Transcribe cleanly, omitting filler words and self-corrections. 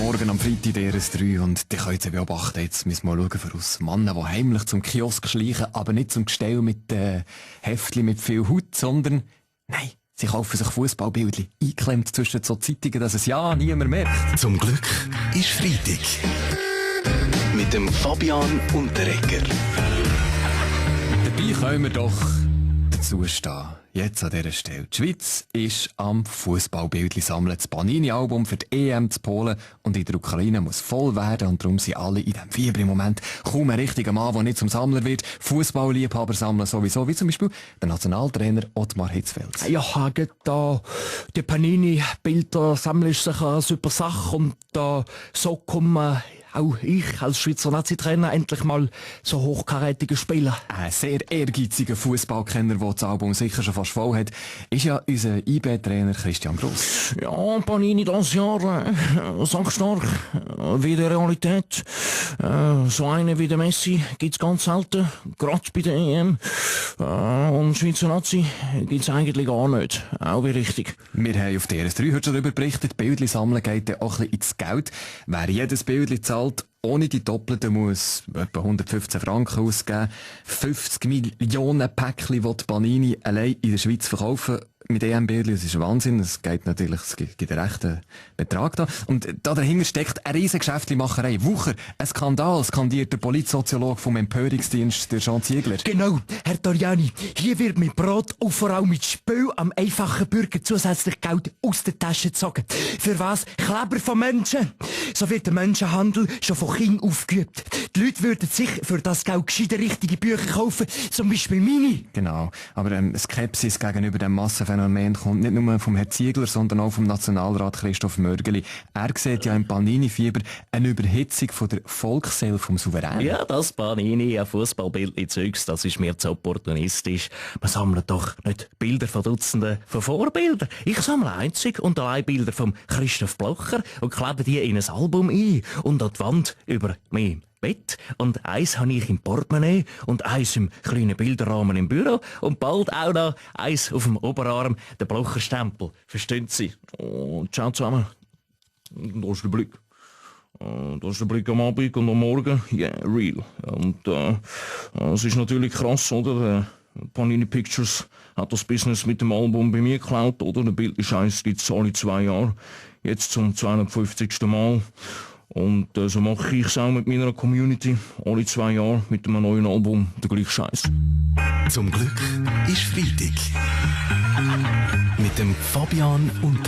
Morgen am Freitag DRS3 und die können Sie beobachten. Jetzt müssen wir mal schauen, für uns Männer, die heimlich zum Kiosk schleichen, aber nicht zum Gestell mit Heftchen mit viel Haut, sondern, nein, sie kaufen sich Fußballbildchen eingeklemmt zwischen so Zeitungen, dass es ja niemand merkt. Zum Glück ist Freitag. Mit dem Fabian Unterreger. Dabei können wir doch dazu stehen. Jetzt an dieser Stelle. Die Schweiz ist am Fußballbildchen sammeln. Das Panini-Album für die EM zu Polen und in der Ukraine muss voll werden und darum sind alle in diesem Fieber im Moment. Kaum ein richtiger Mann, der nicht zum Sammler wird. Fußballliebhaber sammeln sowieso, wie zum Beispiel der Nationaltrainer Ottmar Hitzfeld. Ja, da die Panini-Bilder sammeln ist sicher eine super Sache und so kommen auch ich als Schweizer Nazi-Trainer endlich mal so hochkarätige Spieler. Ein sehr ehrgeiziger Fußballkenner, der das Album sicher schon fast voll hat, ist ja unser IB-Trainer Christian Gross. Ja, Panini das Jahr, sackstark, wie die Realität. So einen wie der Messi gibt's ganz selten, gerade bei der EM. Und Schweizer Nazi gibt's eigentlich gar nicht, auch wie richtig. Wir haben auf DRS3 heute schon darüber berichtet, Bildchen sammeln geht ja auch ein bisschen ins Geld. Wer jedes Bildchen zahlt, ohne die Doppelten muss etwa 115 Franken ausgeben. 50 Millionen Päckchen will Panini allein in der Schweiz verkaufen. Mit EM-Bildchen, das ist ein Wahnsinn. Es geht natürlich, es gibt einen rechten Betrag da. Und da dahinter steckt eine riesen Geschäftlichmacherei. Wucher, ein Skandal, skandiert der Politsoziologe vom Empörungsdienst, der Jean Ziegler. Genau, Herr Torjani, hier wird mit Brot und vor allem mit Spiel am einfachen Bürger zusätzlich Geld aus der Tasche gezogen. Für was? Kleber von Menschen. So wird der Menschenhandel schon von Kindern aufgeübt. Die Leute würden sich für das Geld gescheiter richtige Bücher kaufen, zum Beispiel meine. Genau, aber Skepsis gegenüber dem Massenphänomen kommt nicht nur vom Herrn Ziegler, sondern auch vom Nationalrat Christoph Mörgeli. Er sieht ja im Panini-Fieber eine Überhitzung von der Volksseele vom Souverän. Ja, das Panini, ein Fußballbildchen-Zeugs, das ist mir zu opportunistisch. Wir sammeln doch nicht Bilder von Dutzenden von Vorbildern. Ich sammle einzig und allein Bilder von Christoph Blocher und klebe die in ein Album ein und an die Wand über mein Bett. Und eins habe ich im Portemonnaie und eins im kleinen Bilderrahmen im Büro und bald auch noch eins auf dem Oberarm, der Blocher-Stempel. Verstehen Sie? Und ciao zusammen. Da ist der Blick. Das ist der Blick am Abend und am Morgen. Yeah, real. Und es ist natürlich krass, oder? Panini Pictures hat das Business mit dem Album bei mir geklaut, oder? Der Bildscheiß gibt's alle 2 Jahre. Jetzt zum 250. Mal. Und so mache ich es auch mit meiner Community. Alle 2 Jahre mit einem neuen Album der gleiche Scheiß. Zum Glück ist Freitag. Mit dem Fabian Unterreger.